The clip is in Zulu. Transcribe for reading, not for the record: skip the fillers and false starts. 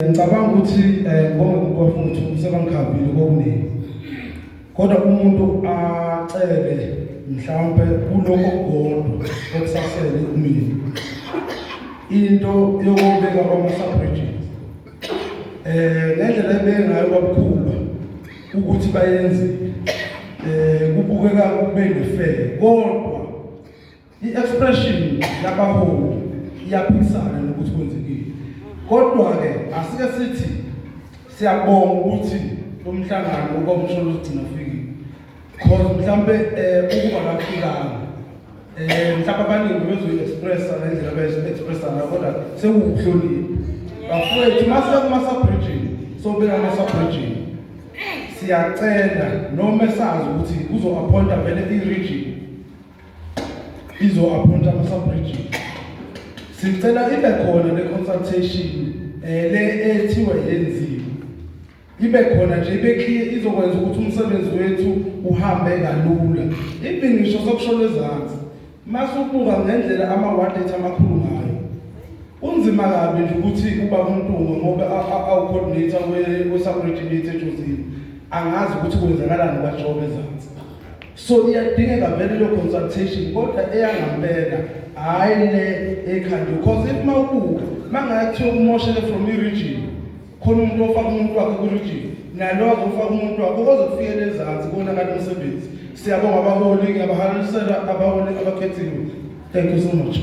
Ngicabanga ukuthi ngibonge kubafowethu sebangikhavile kokuningi. Kodwa umuntu acele mhlawumbe kulokho okukodwa okusasele kumina. Into yokubeka kwama-sub-regions. Ngendlela ebeke ngayo kwabukhuba ukuthi bayenze kubukeka kube ne-fair kodwa I-expression yabaholi iyaphikisana nokuthi kwenzekile. Kodwa-ke asike sithi siyabonga ukuthi lo mhlangano uba umsholo uzigcina ufikile. Cause mhlampe ukuba kafikanga mhlawumbe abaningi bezoyi-expressa ngendlela abayi-expressa ngayo kodwa sekuwukuhlonipha. Bafowethu mase kuma-sub-region sobeka ama-sub-region siyacela noma esazi ukuthi kuzo-appointa vele i-region izo-appointa ama-sub-region. Sicela ibe khona le consultation le ethiwa yenziwe. Ibe khona nje ibe clear izokwenza ukuthi umsebenzi wethu uhambe kalula. Even ngisho sokushona ezansi. Masubuka ngendlela ama-ward ethu amakhulu ngayo. Kunzima kabi nje ukuthi uba uMntungwa ngoba awu-coordinator we-sub-region yethu eJozini. Angazi ukuthi kwenzakalani kwaJobe ezansi. So iyadingeka vele leyo consultation kodwa eyangampela hhayi le ekhanda because if mawubuka mangaye kuthiwa kumoshele from i-region khona umuntu ofaka umuntu wakhe kwi-region nalo azofaka umuntu wakhe oze kufikele ezansi konakala umsebenzi. Siyabonga abaholi, ngiyabahalalisela abaholi abakhethiwe. Thank you so much.